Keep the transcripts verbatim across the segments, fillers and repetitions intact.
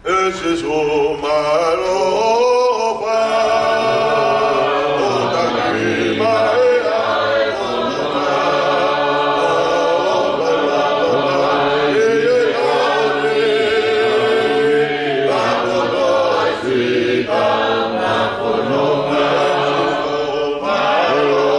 ʻE Sīsū mālō ʻo fā, ʻo taki mai ʻa e fononga, ʻo fā ʻo fā, ʻi he ʻaho ni, ʻa e fononga, ʻa e fononga.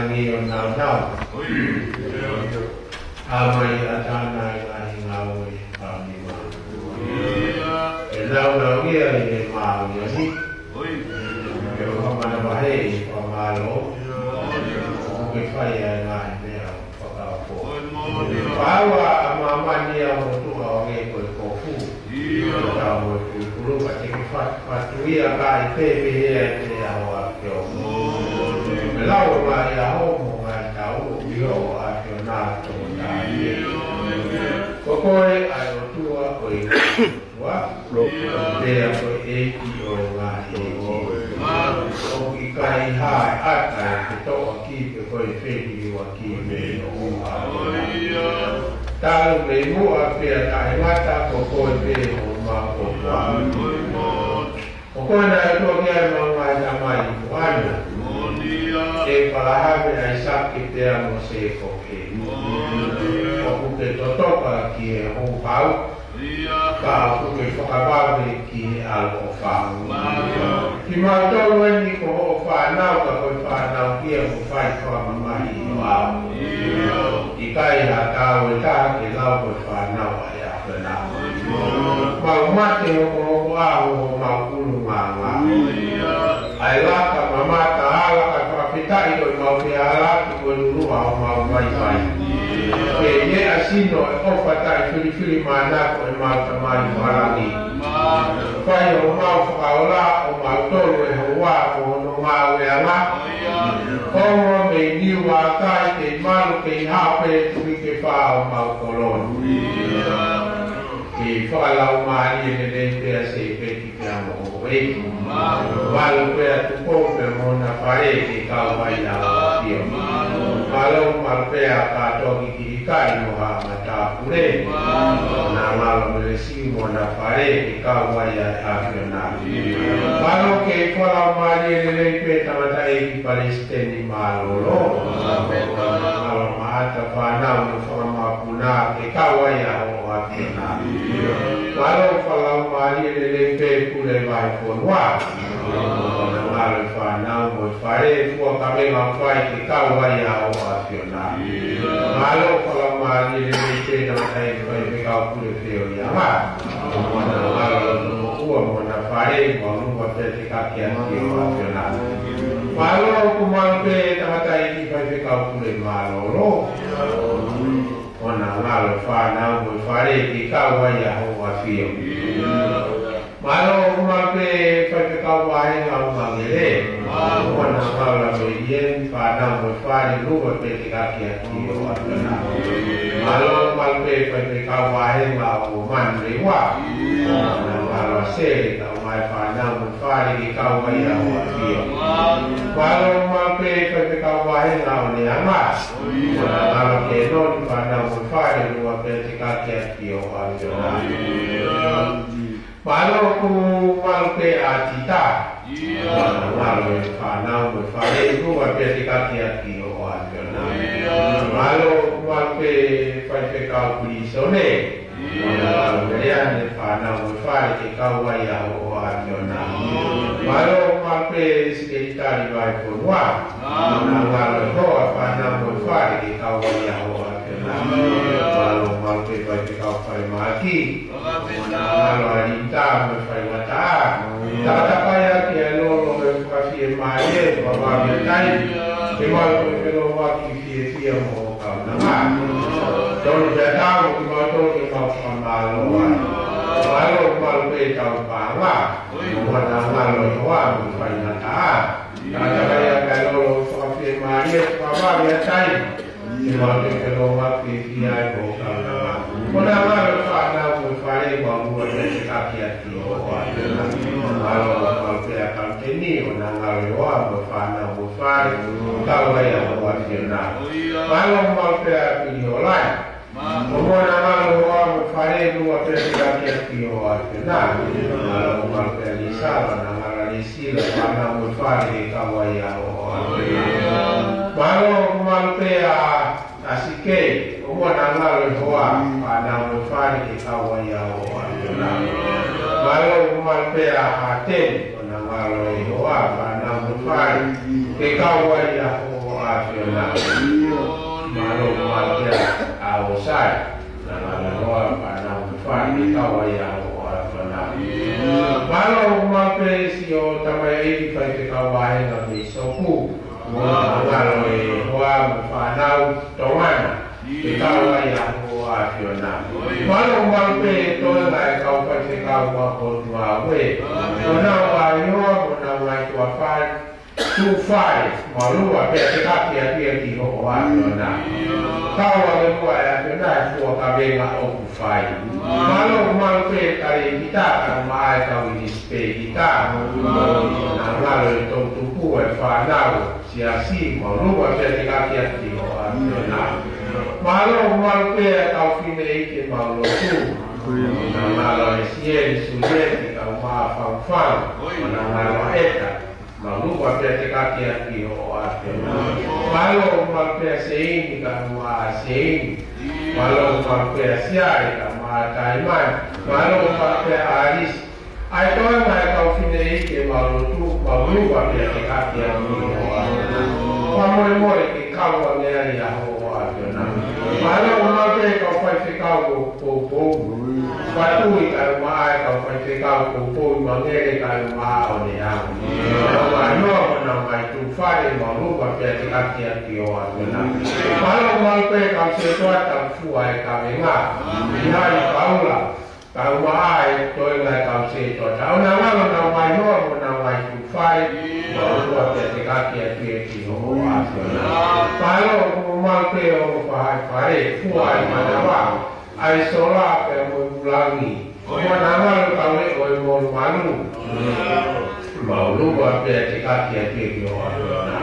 ʻi ʻo naunau. ʻA mai ʻa tāna ʻi ngaahi ngāue ʻa e nima. ʻE naunau ia ʻi he māʻoniʻoni. ʻE ʻofa manavahē ʻi he fakamālō. ʻOku ke fai ʻa e ngaahi meʻa fakaofo. Pau ʻa māmani ʻa motuʻa ʻo hangē ko e kofu. Tau mo e kulukulu ka te ke fat-, fatuʻia ka ʻi pē pehē ʻa e te aho a ke o. Me lau ʻa e aho mo ngaahi tau ʻi ʻo a ke o nā tō tā. Ko koe ʻa e ʻOtua ko e ua. Pea ko e ʻEiki ʻo e ngaahi ʻeiki. ʻOku ʻikai ha ʻata ʻe ke toʻa ki pe ko e feni ua ki me o ua. Talu mei muʻa pea taʻengata ko koe pē ʻo mau ʻOtua. Ko koe naʻe ʻOtua ki ai mau ngaahi tamai ʻi Moana. ʻE Palahame, ʻAisake pea mo Sēkope. ʻOku ke totoka ki he houhau. Ka ʻoku ke fakavave ki he ʻaloʻofa. Kimautolu eni ko hoʻo fānau ka ko e fānau ia mo fai fakamamahi ʻi ho ʻao. ʻIkai ha taau ʻe taha ke lau ko e fānau ʻa e ʻAfiona. Mau mate hokohoko ʻaho ʻo mau ʻulungaanga. ʻA e laka mamata ala ka fakafetaʻi ko e mau ke ala ki ko e luluʻa ʻo mau maimai. Ke ʻi he ʻasino ʻe ʻofa taʻefilifilimānako ʻe mau Tamai ʻi langi. Fai ʻo mau fakaola ʻo mau tolu ʻe houa ko hono ngāueʻanga. Ongo mei Niuakai kei malu kei hape tui ke fā ʻo mau koloni. Ke fakalaumālie lelei pea se peki pea mo ʻEiki. Malu pea Tupou pea mo hona fale ke kau ai ʻa ʻAfio. Malu malu pea Kātoa Kikilikai mo ha matāpule. Nā Malu Melesi mo hona fale ke kau ai ʻa ʻAfio nā. Malu ke fakalaumālie lelei pē tangataʻeiki Palesiteni Mālōlō. Malu maʻata fānau mo fakamapuna ke kau ai ʻa ʻAfio nā. Mālō fakalaumālie lelei pē Pule Vahefonua. Mālō e fānau mo e fale, fua kavenga fai ke kau ai ʻa ʻAfio nā. Mālō fakalaumālie lelei pē tangataʻeiki Faifekau Pule Feohiʻanga. Mālō ʻOtua mo hona fale, mo Lua pea te kaki ʻa ʻAfio nā. Mālō ʻoku malu pē tangataʻeiki Faifekau Pule Mālōlō. ʻOna ngalo fānau mo e fale ke kau ai ʻa ʻAfio. Mālō ʻoku malu pē Faifekau Vahenga ʻo Mangele. ʻOna ngalo Melieni fānau mo e fale Lua pea te kaki ʻa ʻAfio nā. Mālō ʻoku malu pē Faifekau Vahenga ʻo Manurewa. ʻOna ngalo Sele kau mai fānau mo e fale ke kau ai ʻa ʻAfio. Mālō ʻoku malu pē Faifekau Vahenga ʻo Leanga. ʻOna ngalo Kenoni fānau mo e fale Lua pea te kaki ʻa ʻAfio nā. Mālō ʻoku malu pē ʻa Tita. ʻOna ngalo e fānau mo e fale Lua pea te kaki ʻa ʻAfio nā. Mālō ʻoku malu pē Faifekau Pilisone. ʻOna ngalo Meliane fānau mo e fale ke kau ai ʻa ʻAfio nā. Mālō ʻoku malu pē Sekelitali Vahefonua. ʻOna ngalo e hoa fānau mo e fale ke kau ai ʻa ʻAfio nā. Mālō ʻoku malu pē Faifekau Falemahaki. ʻOna ngalo ʻa Lita mo e fale Ngata. Takatakai ʻa e lolo e fakafiemālie, fakavavevave taimi. Ke mau toe feʻiloaki fiefia mo kaunanga. Tonu pea tau, ke mau toe ke mau fakamālō ai. Mālō ʻoku malu pē Taupaʻanga. ʻOna ngalo e hoa mo e fale Ngata. Takatakai ʻa e lolo e fakafiemālie, fakavavevave taimi. Ke mau toe feʻiloaki fiefia mo kaunanga. ʻOna ngalo e fānau mo e fale, mo Lua pea te kaki ʻa ʻAfio nā. Mālō ʻoku malu pē ʻa Kapiteni, ʻona ngalo e hoa mo e fānau mo e fale, kau ai ʻa ʻAfio nā. Mālō ʻoku malu pē ʻa Piliolai. ʻOna ngalo e hoa mo e fale, Lua pea te kaki ʻa ʻAfio nā. Mālō ʻoku malu pē ʻa Lisala, ʻona ngalo ʻa Lisila, fānau mo e fale ke kau ai ʻa ʻAfio nā. Mālō ʻoku malu pē ʻa ʻAsikei, ʻoku ʻona ngalo e hoa, fānau mo e fale ke kau ai ʻa ʻAfio nā. Mālō ʻoku malu pē ʻa Hateni, ʻona ngalo e hoa, fānau mo e fale ke kau ai ʻa ʻAfiona. Mālō, mālō pē ʻa ʻOsai. Naʻa na loa pea na fai ke kau ai ʻa hoʻo ʻAfiona. Mālō, mālō pē siʻo tamaioʻeiki faifekau vāhenga mei Sopu. Mo e ngalo e hoa mo e fānau Tonga na. Ke kau ai ʻa hoʻo ʻAfiona. Mālō, mālō pē toenga e kau faifekau mo e kau tuʻa ue. Mo honau ngaahi hoa, mo honau ngaahi tuʻa fale. Tuʻu fale, mālō pē ʻa e kau kiʻi ʻapi ʻa ki hoʻo ʻAfiona. Kau ai muʻa ʻa e ʻAfiona ʻi he fua kavenga ʻoku fai. Mālō, mālō pē kau talēkita, kae ʻumaʻā e kau inisipēlita. Mo e ngalo e toʻutupu e fānau, siasi, mālō pē ʻa e kau kiʻi ʻapi ʻa ki hoʻo ʻAfiona. Mālō, mālō pē ʻa e kau fineʻeiki ʻemau lotu. Mo e ngalo e sieli, sulieti, kae ʻumaʻā e fangufanga. Mo e ngalo e ʻeta. Mālō pē ʻa e kau kiʻi ʻapi ʻa ki hoʻo ʻAfiona. Mālō, mālō pē ʻa Seini, kae ʻumaʻā Seini. Mālō, mālō pē ʻa Siale, kae ʻumaʻā Taimani. Mālō, mālō pē ʻa ʻAlisi. ʻA e toenga e kau fineʻeiki ʻemau lotu, mālō pē ʻa e kau kiʻi ʻapi ʻa ki hoʻo ʻAfiona. Fakamolemole ke kau ange ai ʻa hoʻo ʻAfiona. Mālō, mālō pē kau faifekau ʻo Poupou. Fatui, kae ʻumaʻā e kau faifekau ʻo Poupou, Mangele, kae ʻumaʻā ʻOneau. Mo honau ngaahi hoa, mo honau ngaahi tuʻu fale, mālō pē ʻa e kau kiʻi ʻapi ʻa ki hoʻo ʻAfiona. Mālō, mālō pē kau sētuata ʻoku fua e kavenga. ʻI ai ʻa Paula, kae ʻumaʻā e toenga e kau sētuata. ʻO na ngalo honau ngaahi hoa, mo honau ngaahi tuʻu fale, mālō pē ʻa e kau kiʻi ʻapi ʻa ki hoʻo ʻAfiona. Mālō, mālō pē ʻa e ongo faʻahi fale, fua e manava. ʻA e sola pea mo e vulangi. Mo e ngalo kau leʻo ʻo e molumalu. Mālō pē ʻa e kau kiʻi ʻapi ʻa ki hoʻo ʻAfiona.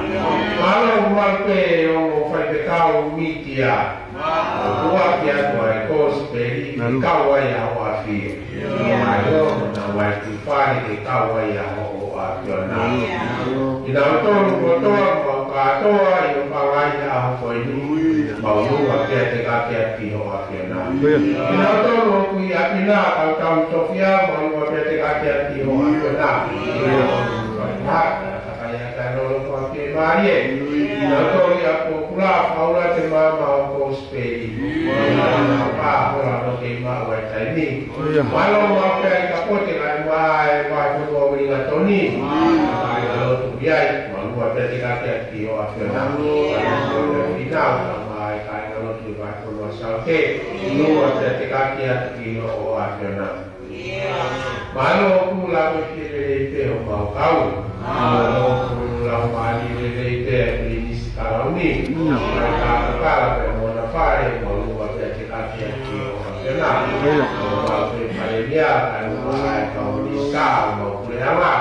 Mālō, mālō pē ʻa e ongo faifekau mītia. ʻOku ʻoatu ʻa e kosipeli ke kau ai ʻa hoʻo ʻAfio. Mālō, mo honau ngaahi tuʻu fale ke kau ai ʻa hoʻo ʻAfiona. Kinautolu kotoa, mau kātoa ʻi hoʻo fanga ʻaho ko eni. Mālō pē ʻa e kau kiʻi ʻapi ʻa ki hoʻo ʻAfiona. Kinautolu ʻoku ʻi ʻapi na, kau tau tofia, mālō pē ʻa e kau kiʻi ʻapi ʻa ki hoʻo ʻAfiona. Mālō pē ʻa e kau kiʻi ʻapi ʻa ki hoʻo ʻAfiona. Mālō pē ʻa e kau kiʻi ʻapi ʻa ki hoʻo ʻAfiona. Kinautolu ʻi ʻApokula, Paula te mama ʻo kosipeli. Mālō pē ʻa e kau kiʻi ʻapi ʻa ki hoʻo ʻAfiona. Mālō, mālō pē ʻa e kapote kae ʻumaʻā e vahefonua ʻUelingatoni. Kāingalotu ʻi ai, mālō pē ʻa e kau kiʻi ʻapi ʻa ki hoʻo ʻAfiona. Mālō pē ʻa e finau, kae ʻumaʻā e kāingalotu ʻi he vahefonua Saute. Mālō pē ʻa e kau kiʻi ʻapi ʻa ki hoʻo ʻAfiona. Mālō ʻoku laumālie lelei pē homau kau. Mālō ʻoku laumālie lelei pē ʻa Pilinisi Kalauni. Mai ka kakala pē mo hona fale, mālō pē ʻa e kau kiʻi ʻapi ʻa ki hoʻo ʻAfiona. Mālō pē Palēmia, kae ʻumaʻā e kau minisitā, mo e puleʻanga.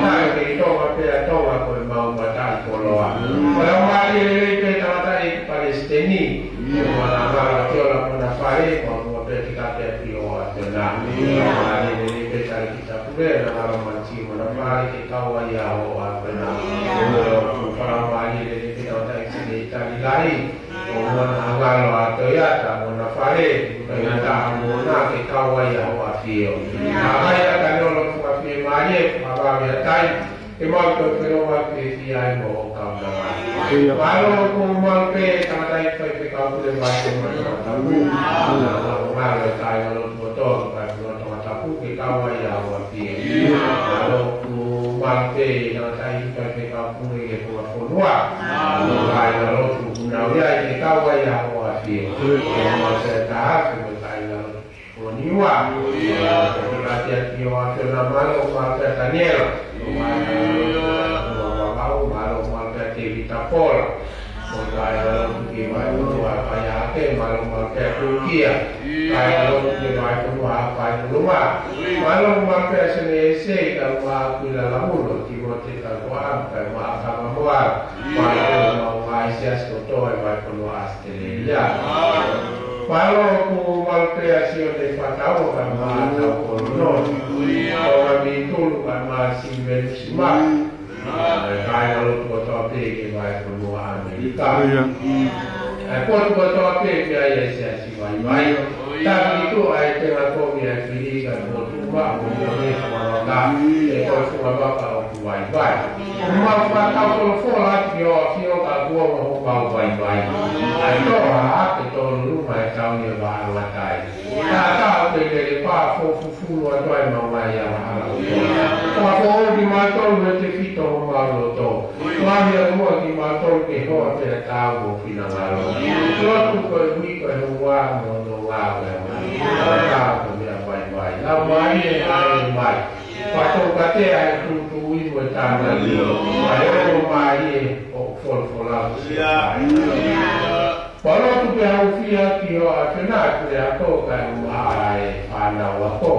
Mālō pē ki Tonga pea Tonga ko e mau mataʻikoloa. Mālō mālie lelei pē tangataʻeiki palesiteni. Mo hona ngalo ʻAtiola mo hona fale, mālō pē ʻa e kau kiʻi ʻapi ʻa ki hoʻo ʻAfiona. Mālō mālie lelei pē talēkita pule, hona ngalo Manisi mo hona fale ke kau ai ʻa hoʻo ʻAfiona. Mālō pē ʻa e fakamālie lelei pē tangataʻeiki Seneitali Lai. Mo hona ngalo ʻa Toiata mo hona fale, Toiata mo hona ke kau ai ʻa hoʻo ʻAfio. Kae ʻumaʻā ʻa Kaniolo Fuafiemālie, fakavave ʻa Tai, ke mau toe feʻiloaki pē ki ai mo hoʻo kaunanga. Mālō ʻoku mālō pē tangataʻeiki faifekau pule vahefonua Tongatapu. Mālō ngalo e kāingalotu kotoa, kāingalotu Tongatapu ke kau ai ʻa hoʻo ʻAfio. Mālō ʻoku mālō pē tangataʻeiki faifekau pule ki he funga fonua. Mo e kāingalotu ʻoku nau ʻi ai ke kau ai ʻa hoʻo ʻAfio. Mālō pē ʻa e taha, mo e kāingalotu ʻo Niua. Mālō pē ʻa e kau kiʻi ʻapi ʻa ki hoʻo ʻAfiona. Mālō, mālō pē ʻa Taniela. Mālō, mālō pē ʻa Vavau, mālō, mālō pē ʻa Tēvita Pola. Mo e kāingalotu ki he vahefonua Haʻapai ʻAhake, mālō, mālō pē ʻa Tūkia. Kāingalotu ki he vahefonua Haʻapai Nulunga. Mālō, mālō pē ʻa Sene Ese, kae ʻumaʻā ʻa Kuila Lamulo, Timote Takuaʻa, kae ʻumaʻā ʻa Kama Moala. Mālō, mālō pē ʻa e siasi kotoa ʻi he vahefonua ʻAositelēlia. Mālō ʻoku mālō pē ʻa Sione Fatau, kae ʻumaʻā ʻa Tau Kolono. Tonga Mitulu, kae ʻumaʻā ʻa Silivenusi Mafi. Mo e kāingalotu kotoa pē ki he vahefonua ʻAmelika. ʻA e potu kotoa pē ʻoku ʻi ai e siasi vaivai. Taki tuʻa e tenga kovi ʻa e fili kae potu maʻu mo e fua vaka. ʻE ko e fua vaka ʻoku Vaivai. Mau fakatau folofola atu ki hoʻo ʻAfio ka kuo ʻosi hoʻomau vaivai. ʻAi toʻa ʻa e tōnounou mai tau ni e vahaʻa matai. Tatau pē ke ke pā fō fufulu atu ai mau mai ʻa e vahaʻa. Pā fō kimautolu he tefito homau loto. Pā hia mua kimautolu ke hoa pea tau mo finangalo. Lotu ko e ui ko e hoa mo no ngā ko e mai. Tatau ko e meʻa vaivai. Laumālie ʻa e mai. Pā tau katea he tuʻutuʻuni mo e tānaki. Pā e o mai e o folofola. Pā lotu pē au fia ki hoʻo ʻAfio na ʻa e kule ako kae ʻumaʻā ʻa e fānau ako.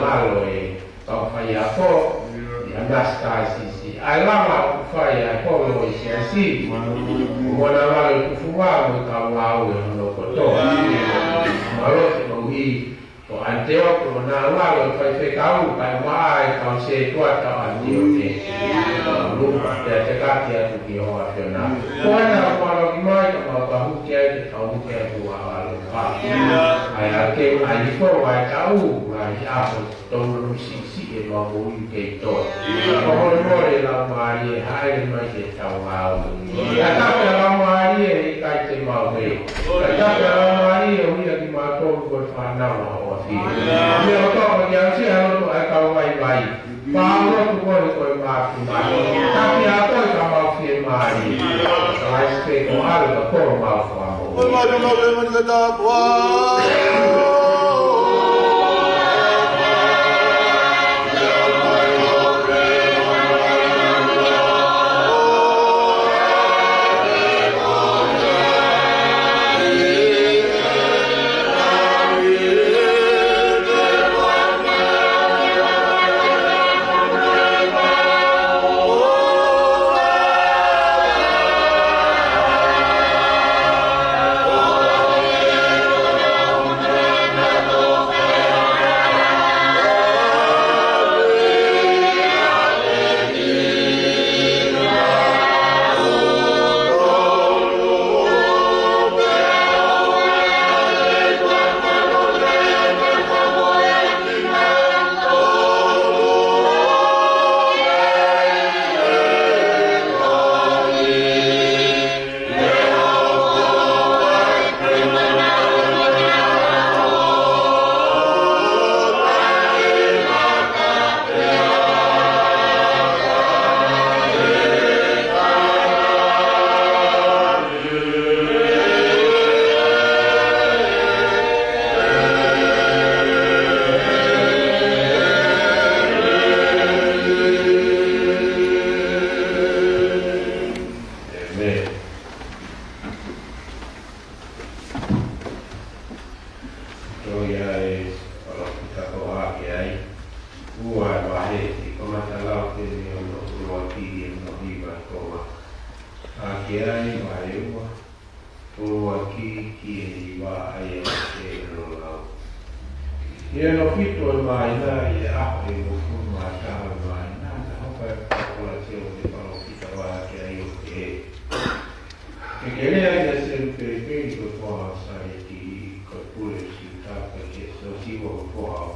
Mālō e kau faiako, ʻi he Anasitā Sisi. ʻA e lava ʻoku fai ʻa e holo ʻi he siasi. Mo na ngalo e kufunga mo e kau ngāue hono kotoa. Mālō e koeʻuhi ko ʻAniteoku, mo na ngalo e faifekau, kae ʻumaʻā e kau sētuata ʻo ʻAniteoke. Lupa, pea te kaki atu ki hoʻo ʻAfio na. Ko ena ʻoku mau ʻalu ki mai, ka mau ka huki ai, te kau huki atu ʻa ʻAlo. ʻA ia ke, ʻa ia ko e tau, ngaahi ʻaho, tau no misi si e mau moʻui kei toe. Ko hono mole Laumālie, haʻele mai ke tau ngāue. Ka tapu ʻa Laumālie, he ʻikai te mau hē. Ka tapu ʻa Laumālie, ʻuhinga kimautolu ko e fānau ʻa hoʻo ʻAfio. Meʻa ʻoku tau ka kia usi, ʻa e lotu ʻa e kau vaivai. Pā lotu ko e ko e māfimafi. Taki ʻa koe ka mau fiemālie. Ka laisi pē ko ʻAlo ka ko mau fakamoʻui. ʻĒmeni. Toe ʻi ai e palōfita ko ē ʻoku ʻai. Ua e vahe, ʻi he kamata lau pē mei hono ʻuluaki ki hono hiva ko ē. ʻOku ʻai vahe ua, ʻuluaki ki he hiva ʻa ia ʻoku ʻi ai hono lau. ʻI hono fitu ʻo e māhina, ʻi he ʻaho ʻe uofulu mā taha ʻo e māhina, naʻe hoko ai e folofola ʻa e palōfita ʻo ʻai ʻo pehē: Ke ke lea kia Selupepeli ko e foha ʻo Saleti, ko e pule ʻo Siuta, pea kia Siosiua ko e foha ʻo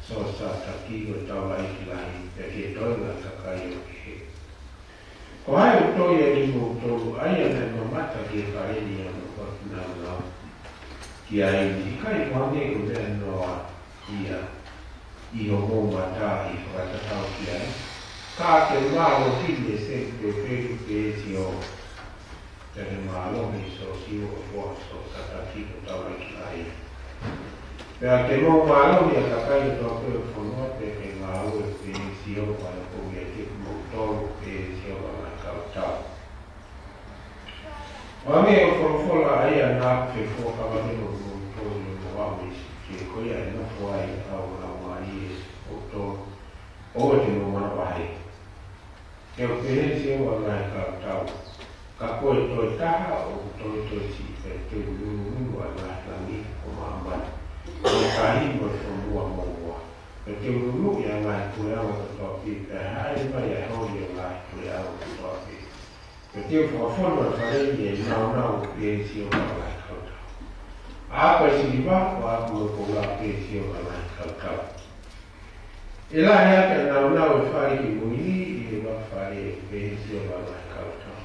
Sosataki ko e taulaʻeiki lahi, pea ki he toenga ʻo e kakai ʻo kehe. Ko hai ʻoku toi ʻia kimoutolu, ʻa ia naʻe mamata ki he fale ni ʻi hono fakafinangalo ki ai, ʻikai ʻoku hangē ko e meʻa noa ia ʻi homou mata ʻi he fakatatau ki ai? Ka ke mālohi ʻe Selupepeli, pehē ʻe Sihova. Pea ke mālohi ʻe Siosiua ko e foha ʻo Sosataki ko e taulaʻeiki lahi. Pea ke mou mālohi ʻa e kakai kotoa pē ʻo e fonua, pea ke ngāue, pehē ʻe Sihova ʻoku ou ʻiate kimoutolu, pehē ʻe Sihova ʻo e ngaahi kau tau. Ko e meʻa ʻoku folofola ai ʻa e ʻAfiona, Fuakava ke mo moutolu ʻi hoʻomou aʻu mei ʻIsipite, ko ia ʻe nofo ai ʻa e Laumālie ʻo kimoutolu, ʻoua te mou manavahē. He ʻoku pehē ʻe Sihova ʻo e ngaahi kau tau: Ka ko e toe taha ʻoku toitoi siʻi, pea te u nunununu ʻa e ngaahi langi ʻo māmani, mo e tahi mo e fonua mo ua. Pea te u nunuʻi ʻa e ngaahi puleʻanga kotoa pē, pea haʻele mai ʻa e holi ʻo e ngaahi puleʻanga kotoa pē. Pea te u fakafonu ʻa e fale ni ʻi he nāunau, pehē ʻe Sihova ʻo e ngaahi kau tau. ʻA ia ko e siliva, ʻo aʻu mo e koula, pehē ʻe Sihova ʻo e ngaahi kau tau. ʻE lahi ʻa e nāunau ʻi he fale ki mui ni, ʻi he ʻū fale, ʻoku pehē ʻe Sihova ʻo e ngaahi kautau.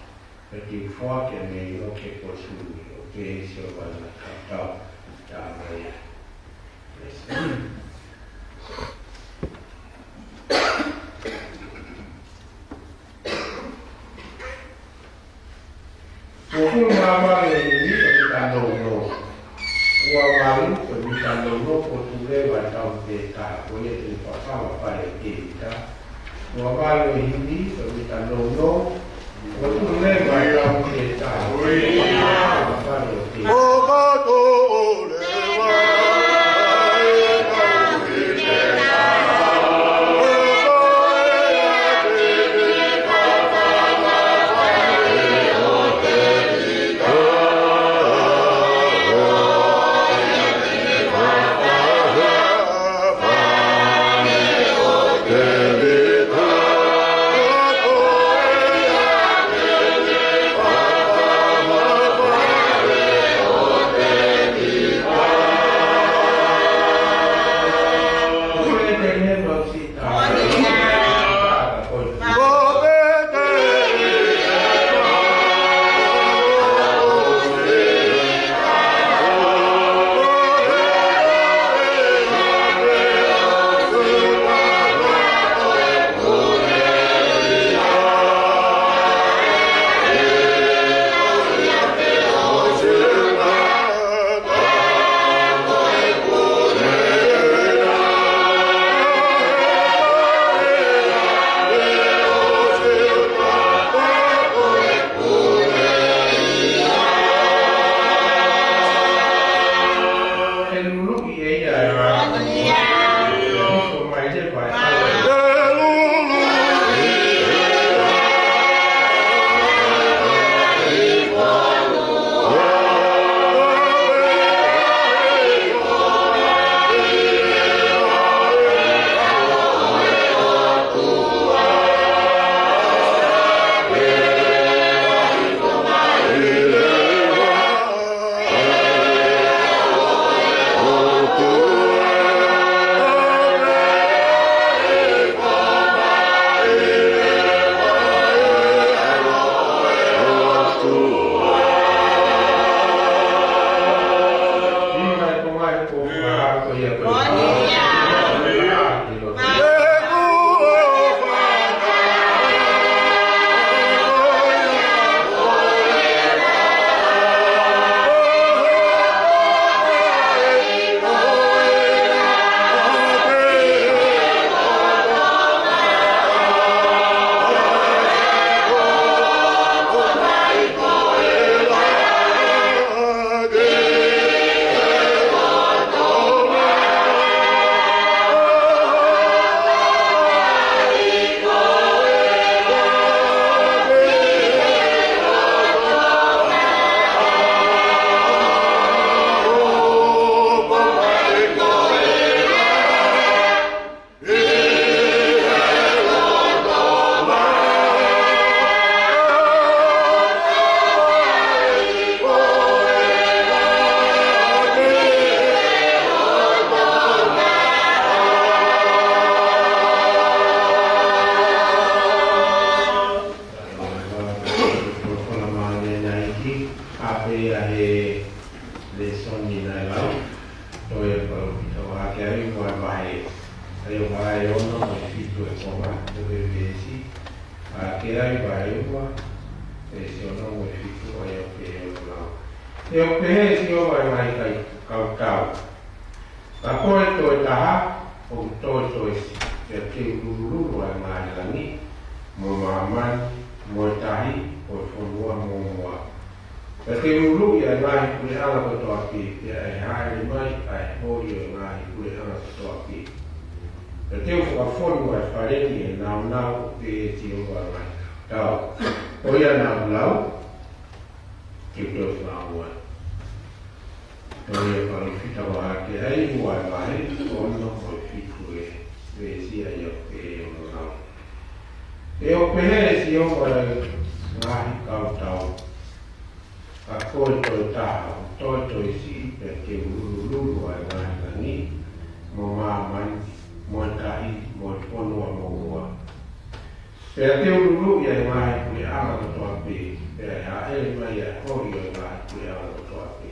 Pea te u foaki ʻa Meiloke ko Suni, ʻoku pehē ʻe Sihova ʻo e ngaahi kautau. Tā mai ē. Kuo hulu māmani ʻe hili ko e mita nounou. Ua valu ko e mita nounou, kuo tuʻu leva ʻa e taufetuʻu. Ko ia te ne fafanga fale ʻo Tēvita. Ua valu ʻe hili ko e mita nounou, kuo tuʻu leva ʻa e taufetuʻu. Ko ia te ne fafanga fale ʻo Tēvita. Ko e lēsoni naʻe lau, tohi ʻa e palōfita ʻo Hakeai, ua vahe, ʻa ia vahe ono mo e fitu ʻe koma, ko e veesi, Hakeai vahe ua, veesi ono mo e fitu, ʻa ia ʻoku pehē hono lau. He ʻoku pehē ʻe Sihova ʻo e ngaahi kai-, kautau. Ka ko e toe taha, ʻoku toe toe siʻi, pea te u lulululu ʻa e ngaahi langi, mo māmani, mo e tahi, mo e fonua mōmoa. Pea te u luluʻi ʻa e ngaahi puleʻanga kotoa pē, pea ʻe hāʻele mai ʻa e holi ʻo e ngaahi puleʻanga kotoa pē. Pea te u fakafonu ʻa e fale ni ʻi he nāunau, ʻoku pehē ʻe Sihova ʻo e ngaahi kautau. Ko ia naʻa ku lau, ke u toe fakaʻamu atu. Tohi ʻa e palōfita ʻo Hakeai, ua vahe, ono mo e fitu ē, veesi ʻa ia ʻoku pehē hono lau. He ʻoku pehē ʻe Sihova ʻo e ngaahi kautau, ka ko e toe taha, ʻoku toe toe siʻi, pea te u lulululu ʻa e ngaahi langi, mo māmani, mo e tahi, mo e fonua moʻua. Pea te u luluʻi ʻa e ngaahi puleʻanga kotoa pē, pea ʻe hāʻele mai ʻa e holi ʻo e ngaahi puleʻanga kotoa pē.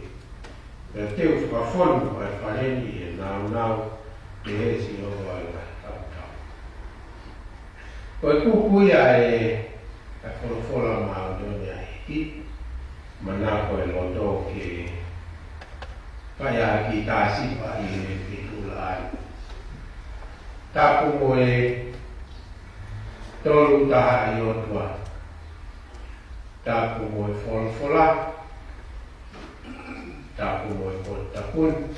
Pea te u fakafonu ʻa e fale ni ʻi he nāunau, pehē ʻe Sihova ʻo e ngaahi tauhi. Ko e kupu ia ʻa e, ʻa e folofola māʻoniʻoni ʻa e ʻEiki, manako e loto ke fai ʻaki ʻa e sipa ʻi he feituʻulaʻau. Tapu mo e Tolu Tahaʻi ʻOtua. Tapu mo e folofola. Tapu mo e potu tapu ni.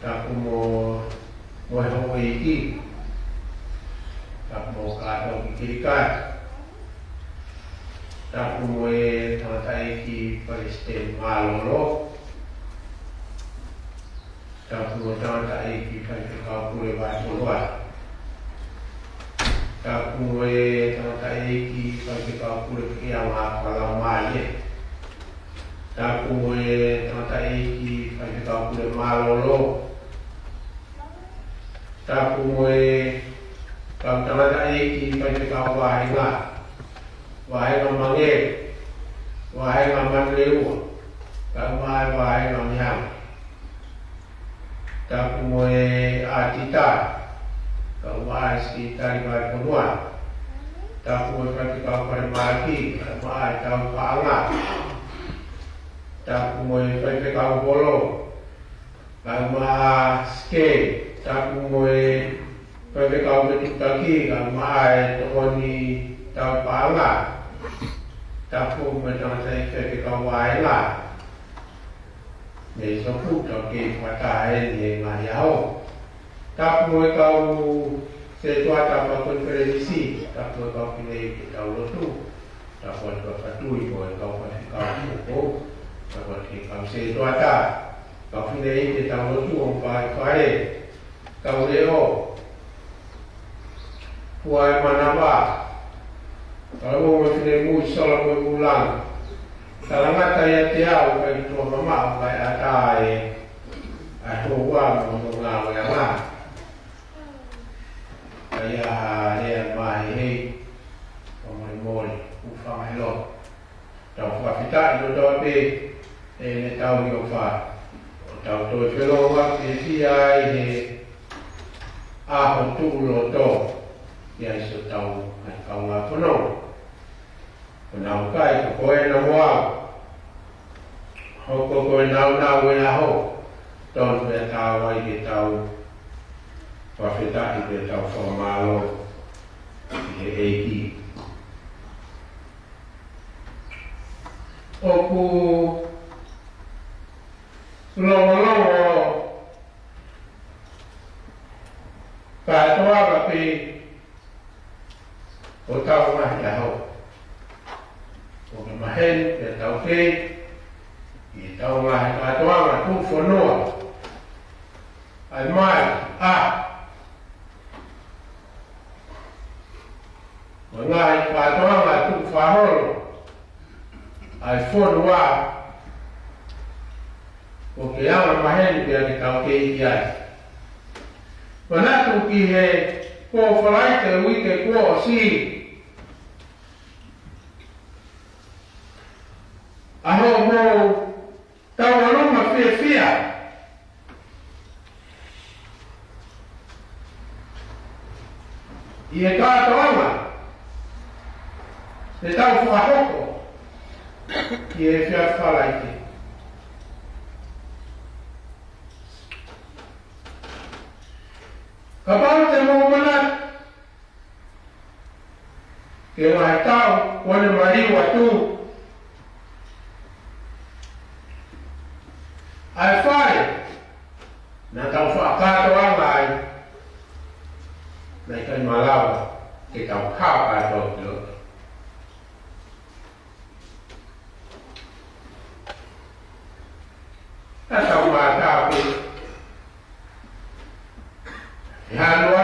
Tapu mo, mo e houʻeiki. Tapu mo Kātoa Kikilikai. Tapu mo e tangataʻeiki palesiteni mālōlō. Tapu mo e tangataʻeiki faifekau pule Vahefonua. Tapu mo e tangataʻeiki faifekau pule Puleʻanga Fakalaumālie. Tapu mo e tangataʻeiki faifekau pule mālōlō. Tapu mo e kau tangataʻeiki faifekau vāhenga. Vāhenga Mangere, vāhenga Manurewa, kae ʻumaʻā e vāhenga Meʻa. Tapu mo e ʻātita, kae ʻumaʻā e Sekelitali Vahefonua. Tapu mo e faifekau falemahaki, kae ʻumaʻā e tauhi paʻanga. Tapu mo e faifekau holo, kae ʻumaʻā e Sike. Tapu mo e faifekau fetuʻutaki, kae ʻumaʻā e tokoni tauhi paʻanga. Tapu mo e tangataʻeiki faifekau vāhenga. Mei sopu tau kei fakataha eni he ngaahi ʻaho. Tapu mo e kau sētuata fakakonifelenisi, tapu mo e kau fineʻeiki ʻetau lotu, tapu atu kia Fatui mo e kau faifekau foʻou, tapu atu ki he kau sētuata, kau fineʻeiki ʻetau lotu ʻo e faifai, kau leʻo, Fua e Manava, kau mo e finemui Sola mo e Mulanga. Talangata ia te au kai tua mama kai ata e, ʻa e houa mo hono ngāueʻanga. Ka ia ha lea māhehei, ʻo molemole, ʻofa mai loa. Tau fakafetaʻi lotoa pē, ʻene tauhi ʻofa. ʻO tau toe felōngoaki fiefia ai he ʻaho tuʻu loto. ʻIa ʻi siʻotau ngaahi kaungā fononga. Ko nau kai, ko koe na mo au. Hoko ko e nāunau e ʻaho. Tonu pea tāu ai ke tau fakafetaʻi pea tau fakamālō ki he ʻEiki. ʻOku longolongo kātoa pē ʻo tau ngaahi ʻaho. ʻOku maheni pea tau kei, ʻi he tau ngaahi kātoanga tuʻufonua. ʻAi mai, ʻa. Mo e ngaahi kātoanga tuʻu fakaholo ʻa e fonua, ʻoku ke anga maheni pea ke tau kei ʻi ai. Manatu ki he pō Falaite uike kuo ʻosi, ʻa hoʻomou tauʻolunga fiefia ʻi he kātoanga te tau fakahoko ʻi he efiafi Falaite. Kapau te mou manatu ki he ngaahi taʻu kuo ne maliu atu, ʻa e fale naʻa tau fakakātoanga ai, naʻe ʻikai malava ke tau hao kātoa ki loto. Naʻa tau mātā pē he hālua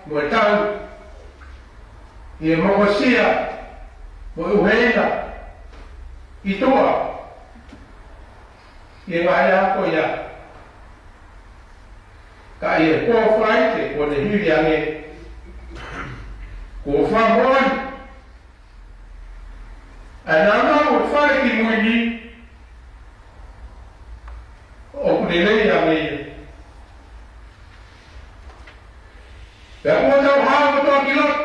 mo e tau, ʻi he mokosia mo e ʻuheina ʻi tuʻa, ʻi he ngaahi ʻaho ko ia. Ka ʻi he pō Falaite kuo ne hili ange, kuo fakamoʻoni ʻa e nāunau ʻo e fale kimui ni ʻoku lelei ange ia. Pea kuo tau hao kotoa ki loto,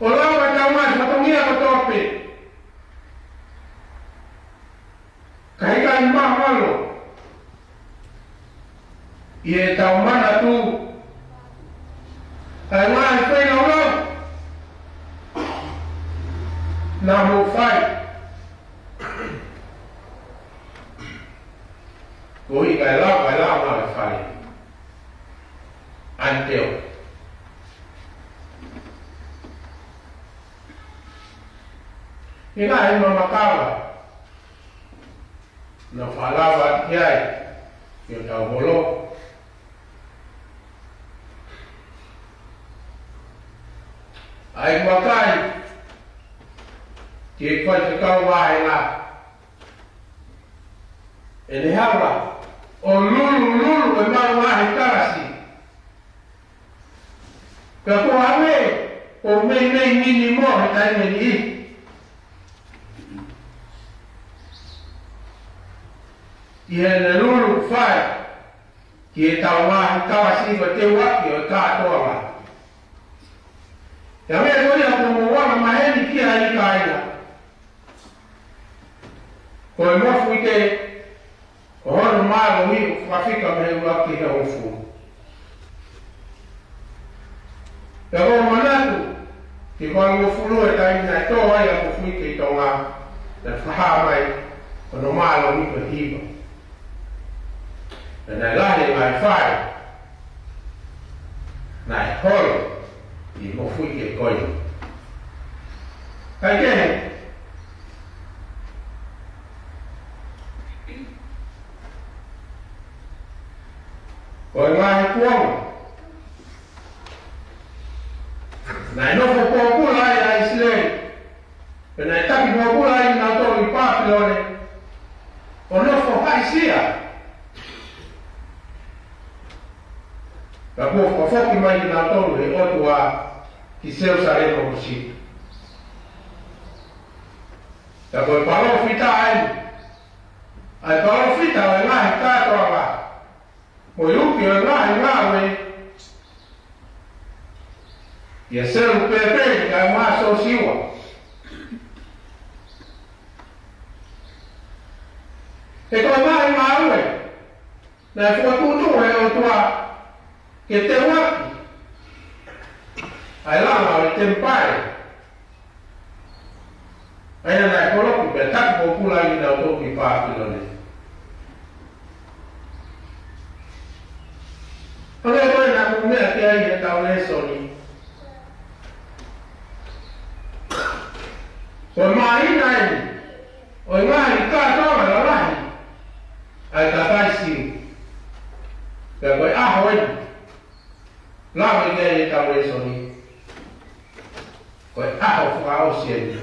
ʻo lava ʻetau ngaahi fatongia kotoa pē. Ka ʻikai māmalo ʻi heʻetau manatu ʻa e ngaahi feilaulau naʻa mou fai, koeʻuhi kae lava ʻa e langa ʻo e fale. Anteo. ʻI he ngaahi mamakava naʻa fakalava ki ai ʻi hotau holo, ʻa e vakai ki he faifekau vāhenga, ʻene hala ʻo lulululu ʻemau ngaahi kalasi. Ka kuo hangē ʻoku meimei minimo he taimi ni ʻi heʻene lulu fai ki heʻetau ngaahi kalasi ko e teuaki ʻo e kātoanga. Ka meʻa ko ia kuo mou anga maheni ki ai, kāinga, ko e mofuike ʻo hono mālohi ʻoku fakafika mei he ʻuluaki ki he hongofulu. Pea ʻoku ou manatu ki he hongofulu e taimi naʻe tō ai ʻa e mofuike ʻi Tonga, naʻe fakahā mai ko hono mālohi ko e hiva. Pea naʻe lahi e ngaahi fale naʻe holo ʻi he mofuike ko ia. Kae kehe, ko e ngaahi kuonga naʻe nofo pōpula ai ʻa ʻIsileli, pea naʻe taki pōpula ai kinautolu ʻi Pāpilone, ʻo nofo haʻisia. Ka kuo fakafoki mai kinautolu ʻe he ʻOtua ki Selusalema Hosi. Ka ko e palōfita eni, ʻa e palōfita ʻo e ngaahi kātoanga, mo e uki ʻo e ngaahi ngāue, ʻia Selupepeli kae ʻumaʻā Siosiua. He ko e ngaahi ngāue naʻe fokotuʻutuʻu ʻe he ʻOtua ke teuaki ʻa e langa ʻo e temipale, ʻa ia naʻe kolopu pea taki pōpula ai kinautolu ki Pāpilone. Hangē ko e naʻa ku meʻa ki ai heʻetau lēsoni, ko e māhina eni ʻo e ngaahi kātoanga lalahi ʻa e kakai Siu. Pea ko e ʻaho eni naʻa ku lave ki ai heʻetau lēsoni, ko e ʻaho fakaʻosi eni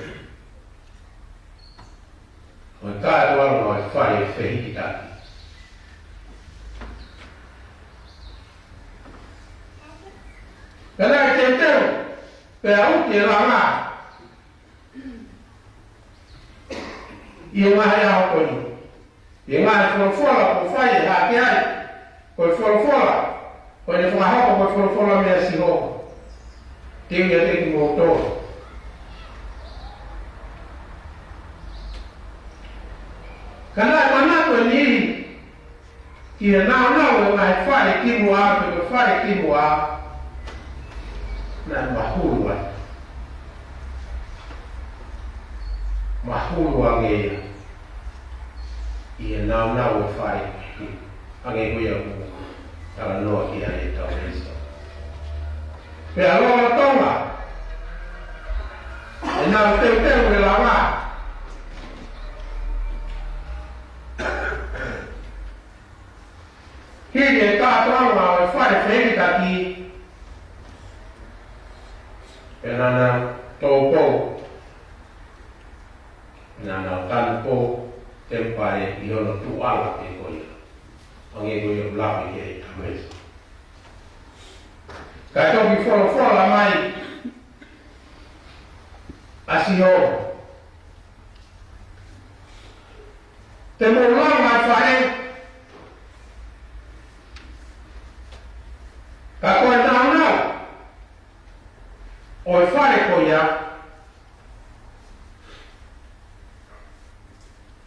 ʻo e kātoanga ʻo e fale fehikitaki. Ka naʻe teuteu pea uki e langa ʻi he ngaahi ʻaho ko eni. ʻI he ngaahi folofola kuo fai ʻe Hakeai, ko e folofola, ko ʻene fakahoko ko e folofola meia Sihova. Teu ia ke kimoutolu. Ka naʻe manako ʻe niʻihi ki he nāunau ʻo e ngaahi fale kimuʻa, pe ko e fale kimuʻa, naʻe mahulu ai. Mahulu ange ia ʻi he nāunau ʻo e fale kimuʻa. Hangē ko ia ʻoku talanoa ki ai ʻetau lēsoni. Pea lolotonga ʻenau teuteu e langa, hili e kātoanga ʻo e fale fehikitaki, pea naʻa nau tō pō, pea naʻa nau tanu pō temipale ʻi hono tuʻu ala pē ko ia. Hangē ko ia ʻoku lave ki ai ʻa e Tamasiʻi. Ka toki folofola mai ʻa Sihova: Te mou langa e fale, ka ko e nāunau ʻo e fale ko ia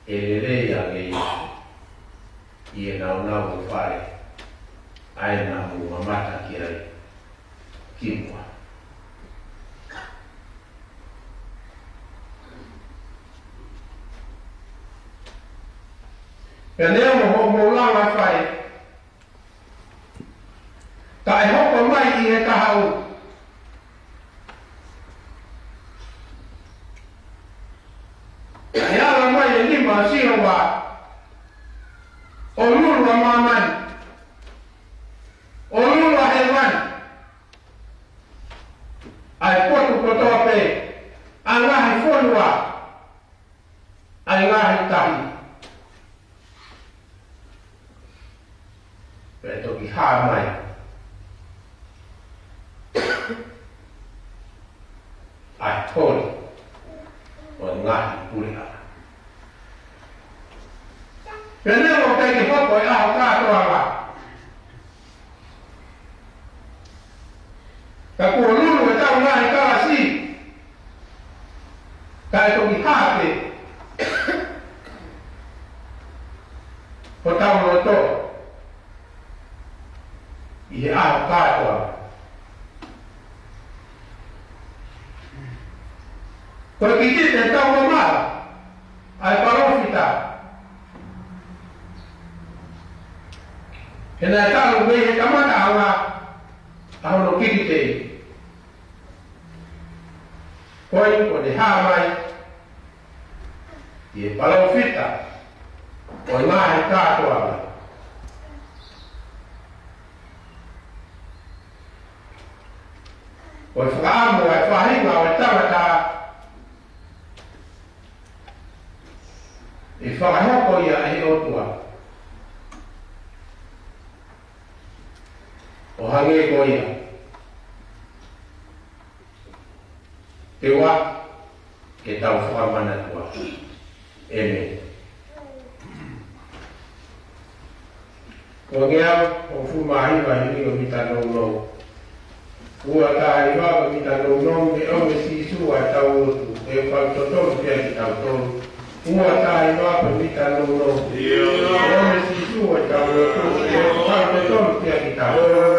ʻe lelei ange ia ʻi he nāunau ʻo e fale ʻa ia naʻa mou mamata ki ai kimuʻa. Pea neongo hoʻomou langa e fale, ka ʻe hoko mai ʻi he kahaʻu ʻe ala mai e nima ʻo Sihova, ʻo lulu ʻa māmani, ʻo lulu ʻa hēvani, ʻa e potu kotoa pē, ʻa e ngaahi fonua, ʻa e ngaahi tahi. Pea toki hā mai ʻa e holi ʻo e ngaahi puleʻanga. Pea neongo ʻikai ke hoko e ʻaho kātoanga, ka kuo lulu ʻetau ngaahi kalasi, ka ʻe toki hā pē hotau loto ʻi he ʻaho kātoanga. Ko e kikite ʻetau mamahi ʻa e palōfita, he naʻe talu mei he kamataʻanga ʻa hono kikiteʻi. Ko ia kuo ne hā mai ʻi he palōfita ʻo e ngaahi kātoanga. Ko e fakaʻamu ʻa e faʻahinga ʻo e tangata ʻe fakahoko ia ʻe he ʻOtua, ʻo hangē ko ia. Te u ʻai ke tau fakamanatua. ʻĒmeni. Ko e ngeau ʻo fumahina hilinga mita nounou. Ua taha hiva mita nounou, ʻe ʻomi ʻe Sīsū ʻa ʻetau lotu, ʻe fai totonu pē ʻa kitautolu. Ua taha hiva mita nounou. ʻE ʻomi ʻe Sīsū ʻa ʻetau lotu, ʻe fai totonu pē ʻa kitautolu.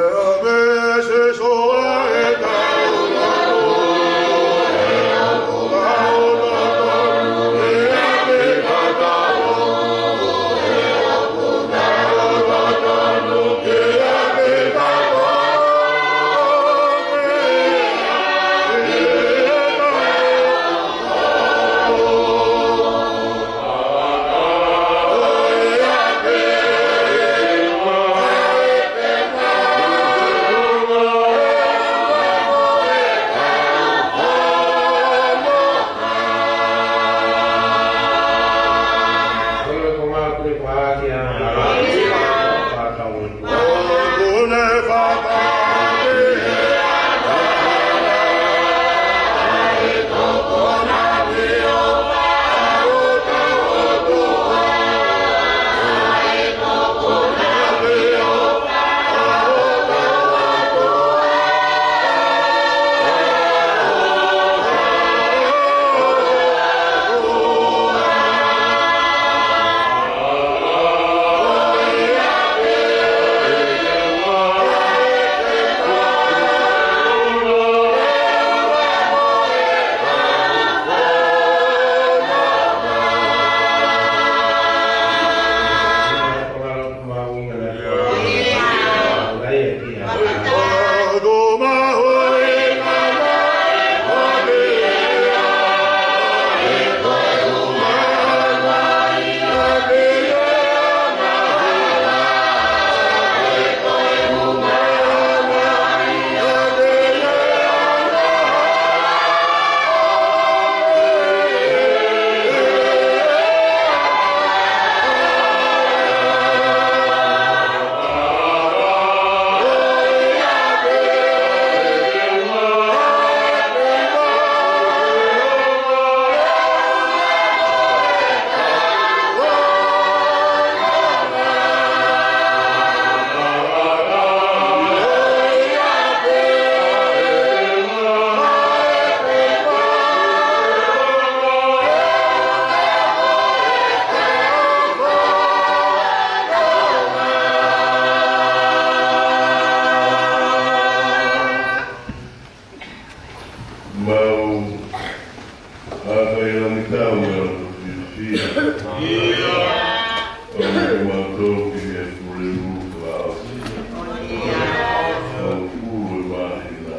Fiefia. ʻOku mau tau ki he pule ulu fakaʻosi. Mau pulu e māhina.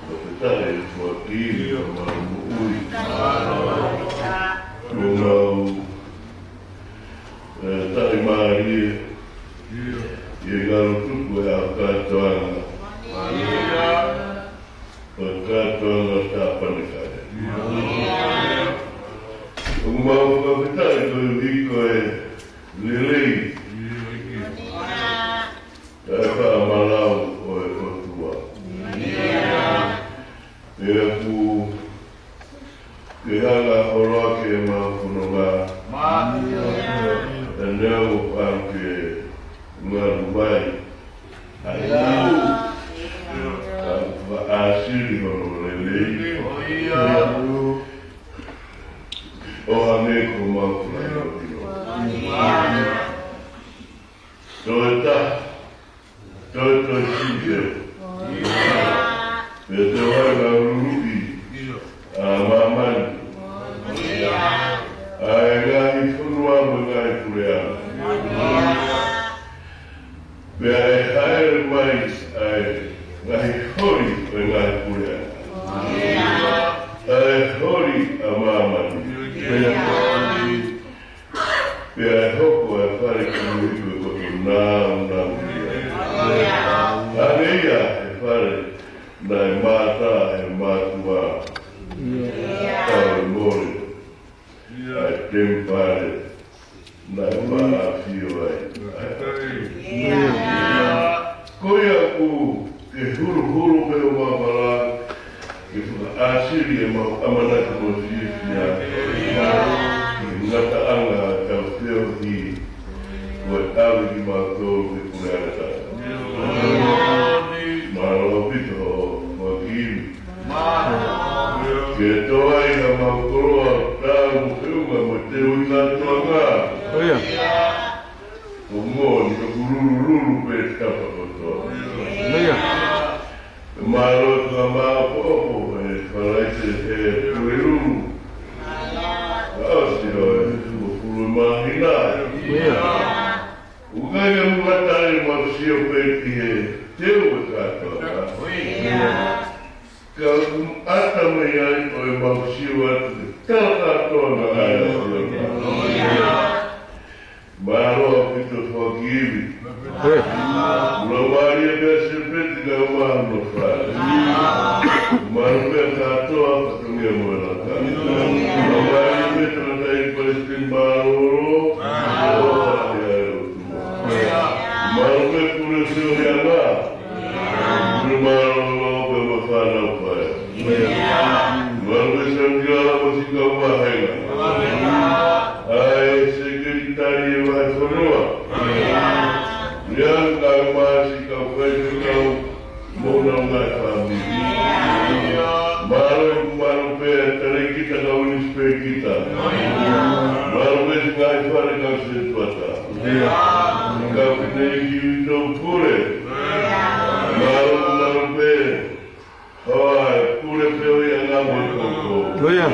Fakafetaʻi e fua ki he mau moʻui. Ko mau, eh, taʻimālie. ʻI he ngalo tuku e ʻaho kātoanga. ʻO kātoanga tāpanekale. ʻOku mau fakafetaʻi koeʻuhi ko e lelei. Kae faʻa malau ʻo e ʻOtua. Pea ʻoku ke hanga ʻo ʻohake ʻemau fononga. Pea neongo ʻoku ke ngalu mai. ʻA ia. Ka ʻoku faʻa ʻāsili hono lelei. ʻO hangē ko homau fakaʻilonga. Toe taha. Toe toe sio. Pea toe ʻai ʻa e luluʻi ʻa māmani. ʻA e ngaahi fonua mo e ngaahi puleʻanga. Pea ʻe hāʻele mai ʻa e ngaahi holi ʻo e ngaahi puleʻanga. ʻA e holi ʻa māmani. Pea ʻe hoko ʻa e fale koeʻuhi ko e koto nāunau ia. Hangē ia e fale naʻe mātā ʻe he mātuʻa. Tau mole ʻa e temipale naʻe fakaʻafio ai. Ko ia ʻoku ke huluhulu pē ʻo māmala, ke fakaʻāsili ʻemau ʻamanaki mo e fiefia. Ki he ngataʻanga ʻetau feohi, ko e ʻave kimautolu ki he puleʻanga taʻengata. Mālō ʻaupito hoʻo kiʻi ivi. Ke toe ʻai ʻa homau koloa, tau mo feʻunga mo e teu ʻi he kātoanga. ʻIo. ʻOku moʻoni ʻoku lulululu pē tapa kotoa. ʻIo. Mālō e fakamāʻopoʻopo ʻe Falaite he pulelulu. Ka ʻosi ʻo e fua pulu e māhina. ʻIo. ʻOku ʻikai ke mou tali ʻemau sio pē ki he teu ʻi he kātoanga. Ka ʻoku ʻata mei ai ʻo ʻemau sio atu ki he kātoanga ʻa e ʻOtua. Mālō ʻaupito foki ivi. Mālō mālie pē Sēpeti kae ʻumaʻā hono fale. Mālō pē kātoa fatongia mo e laka. Mālō mālie pē tangataʻeiki palesiteni mālōlō. Mālō pē pule feohiʻanga. Mālō, mālō pē mo e fānau paea. Mālō pē Sangila mo siʻi kau vāhenga. ʻA e sekelitali e vahefonua. Ia, kae ʻumaʻā siʻi kau faifekau mo honau ngaahi fāmili. Mālō, mālō pē talēkita kau inisipēkita. Mālō pē siʻi ngaahi fale kau setuata. Kau fineʻeiki ʻo e pule. Mālō, mālō pē hoa e pule feohiʻanga mo e koukou. ʻIo.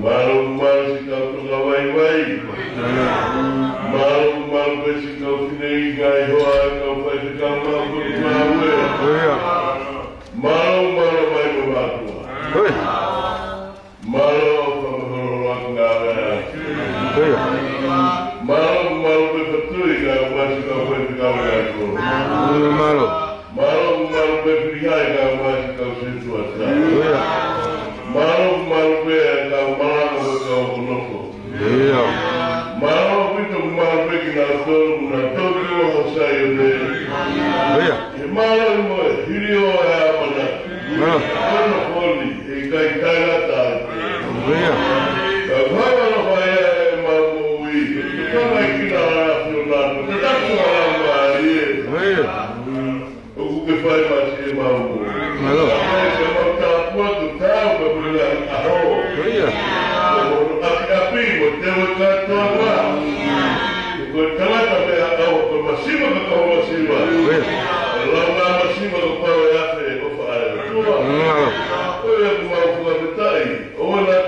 Mālō, mālō siʻi kau tokavaivai. Mālō, mālō pē siʻi kau fineʻeiki ngaahi hoa e kau faifekau mo e kau potungāue. ʻIo. Mālō, mālō mai mo mātuʻa. ʻIo. Mālō, fakamālō ʻa e ngāue. ʻIo. Mālō, mālō pē Fatui, kae ʻumaʻā siʻi kau faifekau ngaahi kolo. ʻIo, mālō. Mālō, mālō pē Filihai, kae ʻumaʻā siʻi kau setuata. ʻIo. Mālō, mālō pē kau malanga mo e kau okonofo. ʻIo. Mālō ʻaupito, mālō pē kinautolu naʻa nau tō ki muʻa ʻo Saione. ʻIo. Ke mālō mo e hili ʻo e ʻamanaki. Mālō. Ko hono foni, ʻe ʻikai taʻengata. ʻIo. Ka ʻoku hanga ʻo fai ʻemau moʻui. Ka mai kina ʻa e ʻAfiona, ko e tataki ʻa e Laumālie. ʻIo. ʻOku ke fai mai siʻemau moʻui. Mālō. Ka mai siʻemau tāpuaki, tau ka puna ʻaho. ʻIo. Ko hono ʻapiʻapi, mo teu e kātoanga. Ko e tangata meʻa ʻaho, ko e masiva ka kau masiva. ʻIo. Launa masiva ka pau e afe ʻofa ʻa e ʻOtua. Mālō. Ko ia ʻoku mau fakafetaʻi. ʻOua naʻa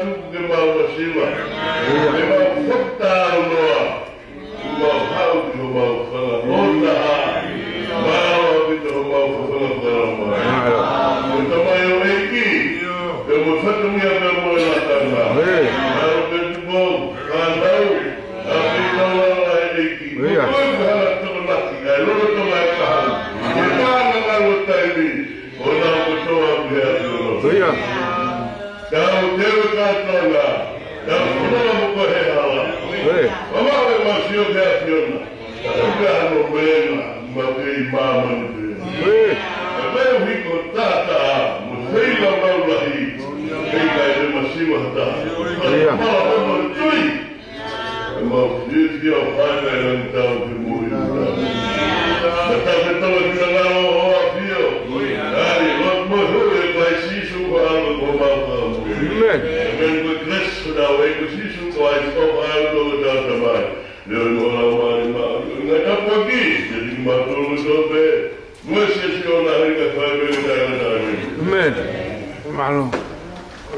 Kātoanga, ʻa e fononga mo ko e hala. Ē. Mamaʻo e mau sio ki he ʻAfiona. Ka ʻoku ʻi ai hano meʻa, mau kei māmani pē. Ē. Ka ʻoku ʻi ai e hiko taha, mo e feilaulau lahi. Kei kai te masiva hata. Ia. Mala mo tui. ʻE mau fiefia ʻo fai mai e langi tau ki mui. Ka tau ke tau e finangalo ʻo ʻAfio. ʻAi, lotu mo e hū ʻe kai Sīsū ko e ʻAlo ko homau Fakamoʻui. ʻĒmeni. ʻĒmeni. Ko Kalaisi ko tau ʻEiki ko Sīsū ko e ʻAlo ko e tau Tamai. Leo mo lau mai ma, ngata paki, te ni ma tolu so pe. Mo e sesi o la rika fai me ta na ta ni. ʻĒmeni. Mālō.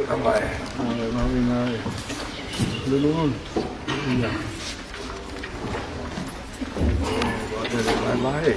Tamai. Mālō, mālō, mālō. Lelungun. Ia. Mālō, mālō.